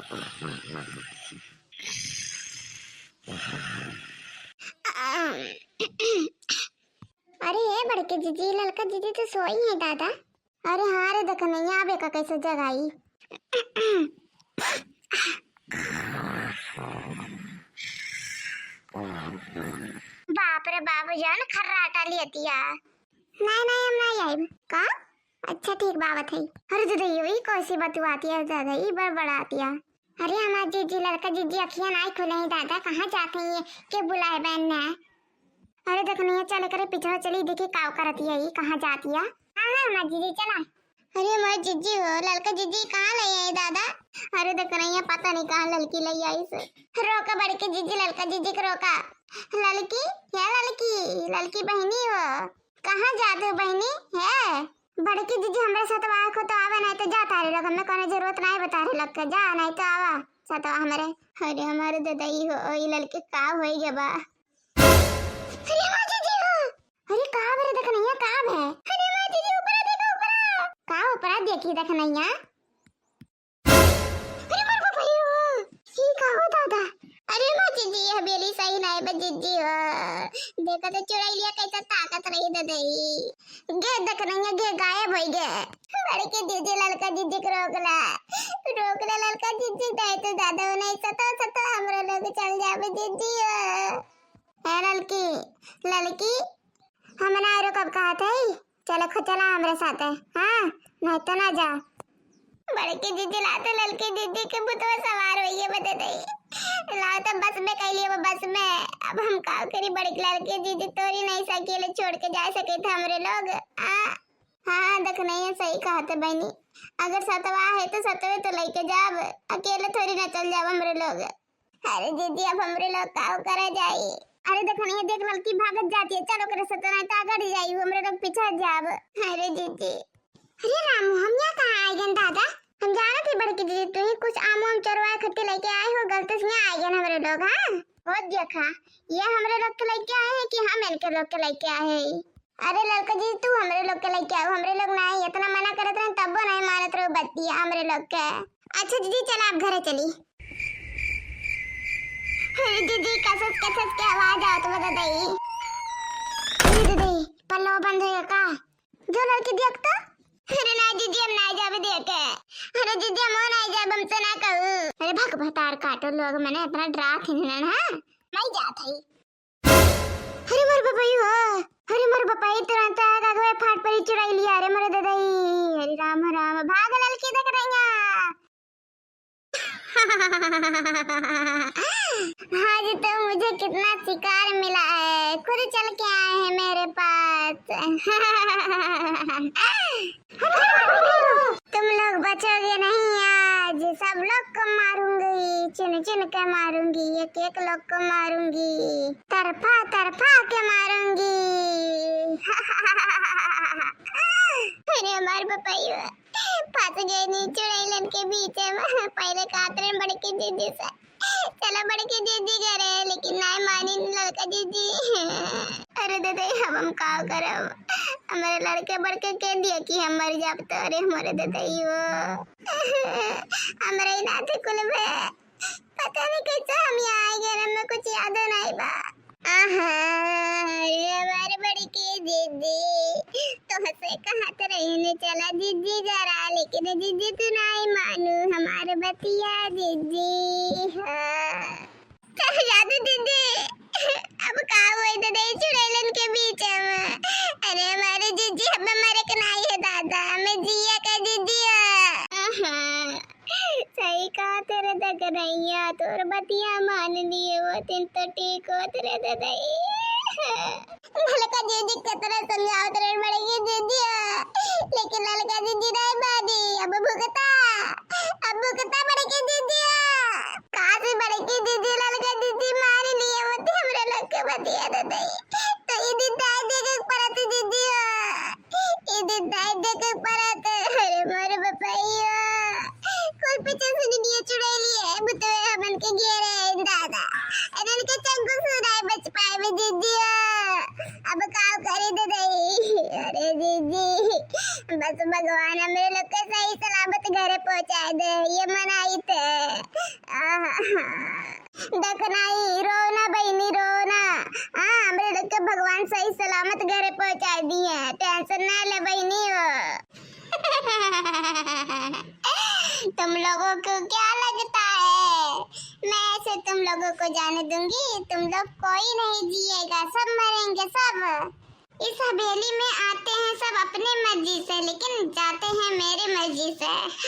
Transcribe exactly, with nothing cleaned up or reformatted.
अरे ए बड़के जीजी, ललका जीजी तो सोई है दादा। अरे हाँ रे, देख नहीं आवे का कैसे जगाई। बाप रे बाप, जान खर्राटा लियतिया। नहीं नहीं, हम नहीं आइब। का? अच्छा ठीक बात है। अरे दादा, ये कैसी बतुआतिया दादा, ये बड़बड़ातिया। अरे हमार जीजी, ललका जीजी अखिया नाई खुले हैं दादा, कहाँ जात हैं ये, के बुलाए बहन ने? अरे देखनिया, चले करे पीछे चली, देखी काव करत है ये, कहाँ जात है? हाँ हाँ हमार जीजी चला। अरे हमार जीजी हो, ललका जीजी कहाँ ले आई दादा? अरे देखनिया, पता नहीं कहाँ ललकी ले आई से। रोका बड़के जीजी, ललका जीजी के रोका। ललकी, या ललकी, ललकी बहनी हो, कहाँ जात हो बहनी? है बड़की जीजी, हमरे साथ आवा को तो आवा, नहीं तो जा तारे लोग, हमें कोनो जरूरत नहीं बा तारे लोग के, जा नहीं तो आवा साथ हमरे। अरे हमारे ददाई हो, ई ललके का होई गया बा? अरे हमार जीजी हो, अरे का बरे देख नहीं है, का है? अरे हमार जीजी ऊपर देखो, ऊपर। का ऊपर देखी देख नहीं है? अरे मोर बाप रे, ई का हो दादा? अरे मोर जीजी, हवेली सही नाई बा जीजी हो। देखा तो चुड़ैलिया कैसे ताकत रही ददई। गे देख नहीं गे, गायब होई गे। बड़के जीजी, ललका जीजी के रोकला, रोकला ललका जीजी, नहीं तो दादा नहीं सतो सतो हमरो लोग चल जाबे जीजी हो। ए ललकी, ललकी, हम ना रुकब कहत है, चलो खो चला हमरे साथे, हाँ, नहीं तो ना जा। बड़की जीजी लाते ललकी जीजी के भूतवा सवार होइए बदे दई। लाओ तो बस में कह लिए वो बस में। अब हम का करी बड़की ललकी जीजी तोरी नहीं सकेले छोड़ के जा सके थे हमरे लोग। आ, हाँ, देख नहीं है, सही कहते बहनी। अगर सतवा है तो सतवे तो लेके जाब, अकेले थोड़ी ना चल जाब हमरे लोग। अरे जीजी, अब हमरे लोग का करा जाई? अरे देख नहीं, देख ललकी भागत जाती है, चलो ओकरे से तो नहीं तो अगड़ जाई, हमरे लोग पीछे जाब। अरे जीजी। अरे रामू, हम यहाँ कहाँ आए गए दादा? हम जाना थे बड़की जीजी, तू ही कुछ आम वाम चोरवाए खत्ती लेके आए हो, गलती से यहाँ आए गए हमरे लोग। हाँ, वो देखा, ये हमरे लोग के लेके आए हैं कि हम इनके लोग के लेके आए हैं? अरे ललका जी, तू हमरे लोग के लेके आओ, हमरे लोग नहीं, इतना मना करत रहे तब्बो नहीं मानत रहो बतिया हमरे लोग के। अच्छा दीदी, चला आप घरे चली। अरे दीदी, कसस कसस के आवाज आवत बा ददाई। अरे दीदी, पल्लवा बंद होइगा का? जो लड़की देख तो। अरे ना दीदी, हम नहीं जाबे देखे। अरे दीदी, हम नहीं जाबे, हमसे ना कहू। अरे भक भतार काटो लोग, मने इतना डरा थी ना, हाँ? नहीं जात है। अरे मोर बपई हो, अरे मोर बपई, तुरंत आग आग में फाट परी चुड़ैलिया, अरे मोरे ददाई, हरे राम राम, भाग ललकी देख रही है। आज तो मुझे कितना शिकार मिला है, खुद चल के आए हैं मेरे पास। तुम लोग बचोगे नहीं आज, सब लोग को मारूंगी, चुन चुन के मारूंगी, एक एक लोग को मारूंगी, तरफा तरफा के मारूंगी। अरे हमार बपैया, फंस गए नी चुड़ैलन के बीच में। पहले कातरन बड़की दीदी से, चला बड़की दीदी घरे, लेकिन नाय मानी ललका दीदी। अरे दीदी, अब हम का करब? हमरे ललके बड़के के दिया कि हम मर जाब तो। अरे हमरे दीदी हो, हमरे ही नाते कुल में पता नहीं कैसे हम यहाँ आए गए, हमें कुछ याद नहीं बा। आहा, अरे हमारे बड़की दीदी, तोहसे कहत रही ने चला दीदी जरा, लेकिन दीदी तू नहीं मानू हमारे बतिया दीदी। हाँ। चल जा तू दीदी, अब का होई तो नहीं चुड़ैलन के बीच में। अरे हमारे दीदी, हमें मरे के नहीं है दादा, हमें जिया के दीदी है। आहा। सही कहा तेरे दगनैया, तोर बतिया मान लिए वो दिन तो ठीक होत रे ददाई। ललका दीदी कितना समझावत रहे बड़की दीदी, लेकिन ललका दीदी नहीं मानी। अब भुगता, अब भुगता बड़की दीदी। काश बड़की दीदी ललका दीदी मार लिए होती हमरे लोग के बतिया ददाई, तो ये दिन दाई देखे परत दीदी। ई दिन दाई देखे परत। अरे मोर बपैया, कुल पीछे से निनिया चुड़ैलिया, बुतवे हमन के घेरे हैं दादा। इनन के चंगुल से नाय बच पाए दीदी। अब का करी ददाई? अरे दीदी, बस भगवान हमरे लोग के सही सलामत घरे पहुँचाए। अरे, ये मनाइत है। आहा। देख नाई, रो ना बहिनी, रो ना। हाँ, हमरे लोग के भगवान सही सलामत घरे पहुँचाइ दिहे, tension ना ले बहिनी हो। तुम लोगों को क्या लगता है, मैं ऐसे तुम लोगों को जाने दूंगी? तुम लोग कोई नहीं जिएगा, सब मरेंगे, सब। इस हवेली में आते हैं सब अपने मर्जी से, लेकिन जाते हैं मेरी मर्जी से।